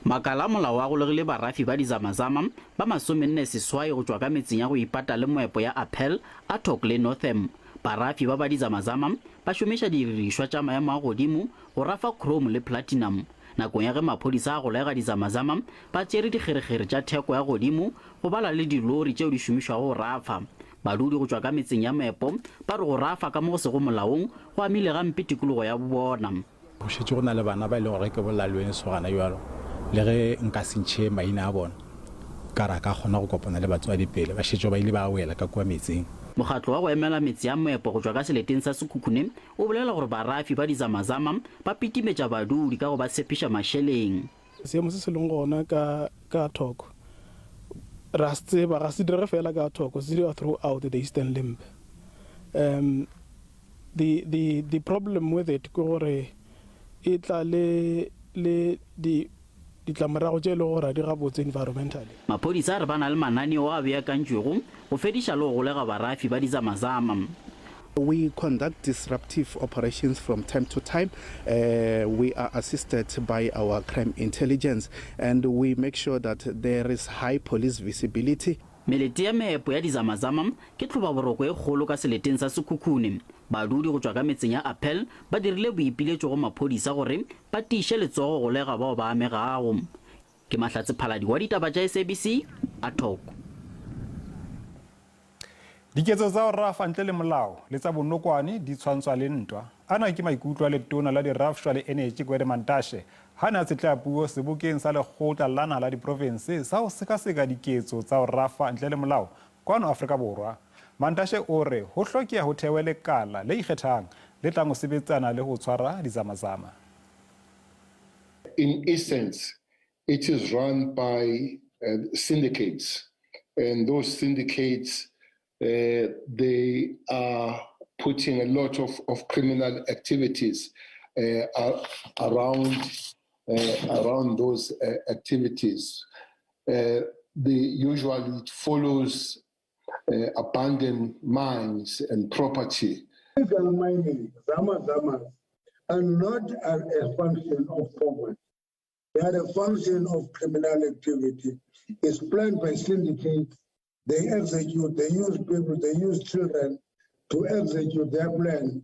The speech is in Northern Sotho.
Makala a molao a golegile barafi ba dizamazama ba masomenne seswai go tšwa ka metseng ya go ipata le moepo ya Appel, Atok le Northam. Barafi ba ba dizamazama ba šomiša didirišwa tša maemo a godimo go rafa chrome le platinum. Nakong ya ge maphodisa a golega dizamazama, ba tšere dikgerekgere tša theko ya godimo go bala le dilori tšeo di šomišwago go rafa. Badudi go tšwa ka metseng ya moepo ba re go rafa ka mo go sego molaong go amile gampe tikologo ya bona. Go šetše go na le bana ba e lego gore ke bolela le wene sogana bjalo, le ge nka se ntšhe maina a bona, ka re a ka kgona go kopana le batswadi pele ba šetše ba ile ba wela ka kua metseng. Mokgatlo wa go emela metse ya moepo go tšwa ka seleteng sa Sekhukhune o bolela gore barafi ba dizamazama ba pitimetša badudi ka go ba tshepiša mašeleng. Seemo se se leng gona ka ka Thoko re a se tseba, ga se direge fela ka Thoko, se direga throughout the Eastern Limb. Um the, the, the problem with it ke gore e tla le, le di, ditlamorago tše e lego gore ga di gabotse environmentally. Maphodisa a re ba na le mananeo a beakantšwego go fediša le go golega barafi ba dizamazama. We conduct disruptive operations from time to time. Uh, we are assisted by our crime intelligence and we make sure that there is high police visibility. Melete ya meepo ya dizamazama ke tlhobaboroko e kgolo ka seleteng sa Sekhukhune. Badudi go tšwa ka metseng ya Appel ba dirile boipiletšo go maphodisa gore ba tiiše letsogo go golega bao ba amegago. Ke Mahlatse Phaladi wa ditaba tša SABC, Atok. Diketso tsa go rafa ntle le molao le tsa bonokwane di tshwantshwa le ntwa. Ana ke maikutlo a letona la dirafšwa le enetši Gwede Mantashe ha ne a tshetlea puo sebokeng sa lekgotla la naha la diprofense sa go sekaseka diketso tsa go rafa ntle le molao kwano Afrika Borwa. Mantashe o re ho hlokeha ho thewe lekala le ikgethang le tlang ho sebetsana le ho tshwara dizamazama. In essence, it is run by uh, syndicates, and those syndicates uh, they are putting a lot of, of criminal activities uh, around uh, around those uh, activities. Uh, the usually it follows uh, abandoned mines and property. Illegal mining, zama zamas, are not a, a function of poverty. They are a function of criminal activity. It's planned by syndicates. They execute, they use people, they use children to execute their plan.